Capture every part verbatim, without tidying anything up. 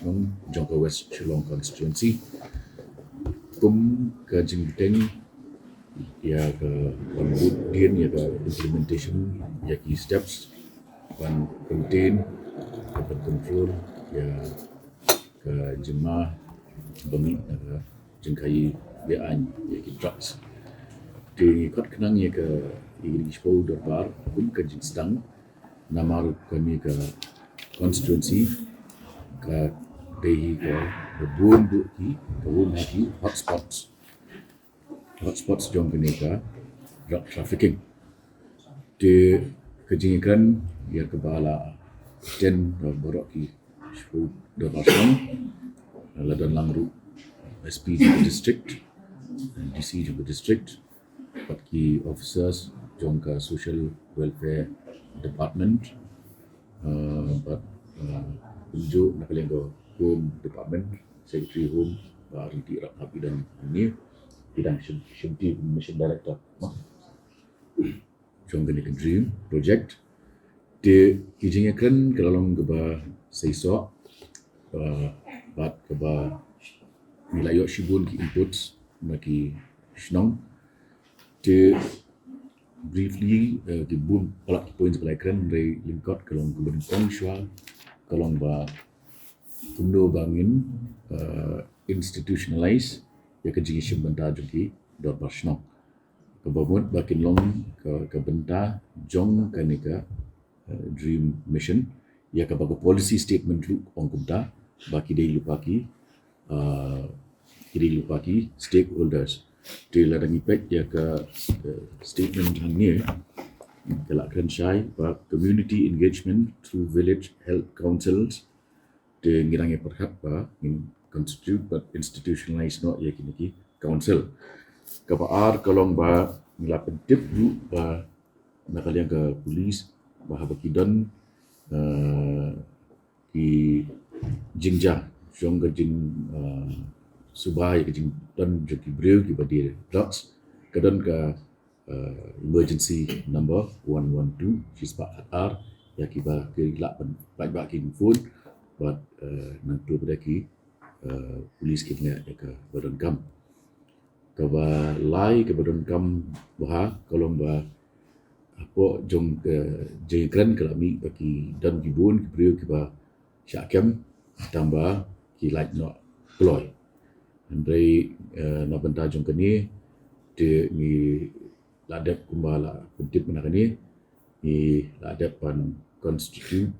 Shnong jong ka West Shillong Constituency. Kum ka jingbteng ïa ka, ban bud dien ïa ka implementation ïa ki steps ban contain, ban control ïa ka jingma ba mih na ka jingkhaïi be-aiñ ïa ki drugs. Te ngi khot khnang ïa ka, ïa ki shiphew dorbar kum ka jingsdang, namar kane ka constituency ka dei hi kaba bun duh ki, ka bun ha ki hotspots, hotspots jong kane ka drug trafficking. Te ka jingïakren ïa kaba la attend da baroh ki shiphew dorbar shnong, la don lang ruh S P jong ka district, D C jong ka district, bad ki officers jong ka Social Welfare Department, uh, bad, uh, kumjuh na ka liang ka Home Department, Secretary Home, Bah Ridih Rangnap, i don hangne, i dang shim, shimti kum Mission Director jong kane ka DREAM project. Te ki jingïakren ka la long kaba seisoh, uh, bad kaba ngi la ïoh shibun ki inputs na ki shnong. Te briefly, uh, ki bun palat ki points ba la ïakren, hynrei lyngkot ka long kaba nyngkong shuwa ka long ba kumno ba ngin, uh, institutionalize ïa ka jingïashim bynta jong ki dorbar shnong, kaba mut ba kin long ka, ka bynta jong kane ka, uh, DREAM Mission, ïa kaba ka policy statement ruh ka ong kumta, ba ki dei lypa ki, uh, ki dei lypa ki stakeholders. Te lada ngi peit ïa ka, uh, statement hangne, ka la kren shai ba community engagement through village health councils. Te ngi dang ïa pyrkhat ba ngin constitute bad institutionalize noh ïa kine ki council. Kaba ar ka long ba ngi la pyntip ruh ba na ka liang ka police ba haba ki don, uh, ki jingjia jong ka jing, uh, suba ïa ka jingdon jong ki briew kiba die drugs, ka don ka, uh, emergency number one one two, shispah khat ar, ïa kiba ki lah ban, ban, ban ki phone bad, uh, nangta pat da ki, uh, police ki bniah ïa kaba donkam. Kaba lai kaba donkam bha ka long ba hapoh jong ka jingïakren ka la mih ba ki don ki bun ki briew kiba shah kem tang ba ki lait noh kloi. Hynrei, eh, na bynta jong kane te ngi la dep, kumba la pyntip mynta kane, ngi la dep ban constitute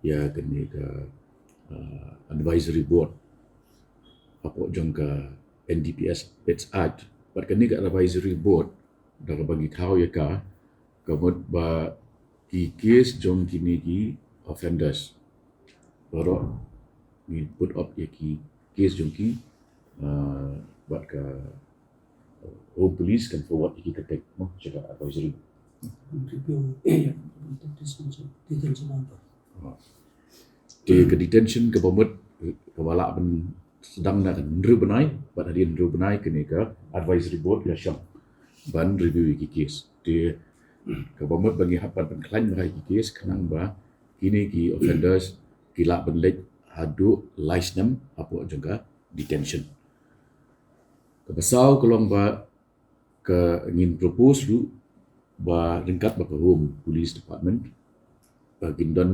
ïa kane ka, ah, advisory board hapoh jong ka N D P S PETS Act. Bad kane ka advisory board, da kaba ngi thaw ïa ka, ka mut ba ki case jong kine ki offenders baroh ngi put up ïa ki case jong ki, ah, bad ka Home Police kan forward ïa ki kyrteng, mo, sha ka advisory. Review, eh, ïa, detention, detention order. Ah. Te ka detention kaba mut, kaba lah ban sdang na ka hynriew bnai, bad hadien hynriew bnai kane ka advisory board ka shong ban review ïa ki case. Te kaba mut ba ngi hap ban pynkhlaiñ bha ïa ki case khnang ba kine ki offenders ki lah ban leit haduh lai snem hapoh jong ka detention. Kaba saw ka long ba ka ngin propose ruh ba ryngkat bad ka Home Police Department, ba kin don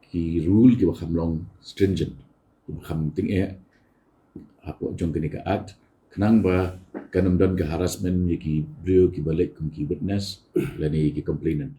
ki rule kiba kham long stringent, kiba kham tyngeh hapoh jong kane ka act, khnang ba kan ym don ka harassment ïa ki briew kiba leit kum ki witness lane ki complainant.